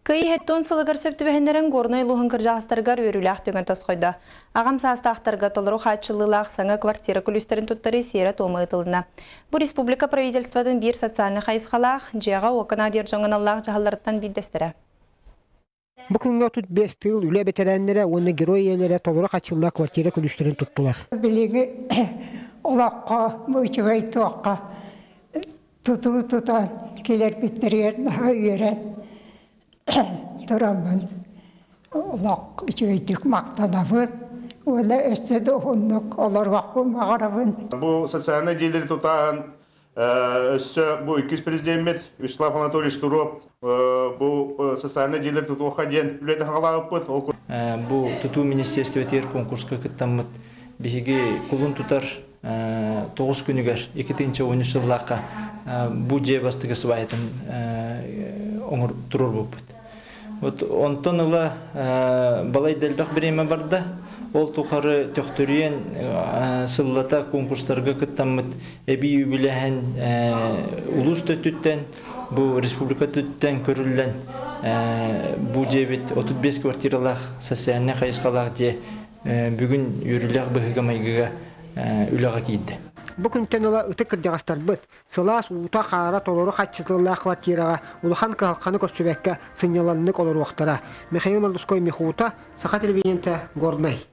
Кыайыы 70 сылыгар сөп түбэһиннэрэн Горнай улууһун кырдьаҕастарыгар үөрүүлээх түгэн тосхойдо. Аҕам саастаахтарга толору хааччыллыылаах саҥа квартира күлүүстэрин туттарыы сиэрэ-туома ыытылынна. Бу республика правительствотын биир социальнай хайысхалаах, дьиэҕэ-уокка наадыйар дьоҥҥо аналлаах дьаһалларыттан биирдэстэрэ. Бу күҥҥэ 35 тыыл үлэ бэтэрээннэрэ уонна герой ийэлэрэ толору хааччыллаах квартира күлүүстэрин туттулар. Билиҥҥи олоххо бу үчүгэй туохха тутуу тутан кэлэрбиттэригэр наһаа үөрэн тураммын олох үчүгэйдик махтанабын уонна өссө да уһуннук олоруохпун баҕарабын. Бу социальнай дьиэлэри тутааһын өссө бу иккис президеммит Вячеслав Анатольевич Туров бу социальнай дьиэлэри тутуохха диэн үлэтин хаҕалаабыппыт. Ол Бу тутуу министерствотыгар конкурска кыттаммыт биһиги кулун тутар тоҕус күнүгэр 2013 сыллаахха бу дьиэ бастакы сыбаайатын туруорбуппут. Вот онтон ыла балай да элбэх бириэмэ барда. Ол тухары төхтөрүйэн сыллата конкурстарга кыттаммыт эбии үбүлээһин улуус төттүттэн бу республика төттүттэн көрүллэн бу дьиэбит 35 квартиралаах социальнай хайысхалаах дьиэ бүгүн үөрүүлээх быһыыга-майгыга үлэҕэ киирдэ. Бу күнтэн ыла ытык кырдьаҕастарбыт сылаас уута-хаара толору хаччытыллаах квартираҕа улахан кыһалҕаны көрсүбэккэ сынньаланнык олоруохтара. Михаил Мордуской Михута, Саха телевидениетэ, Горнай.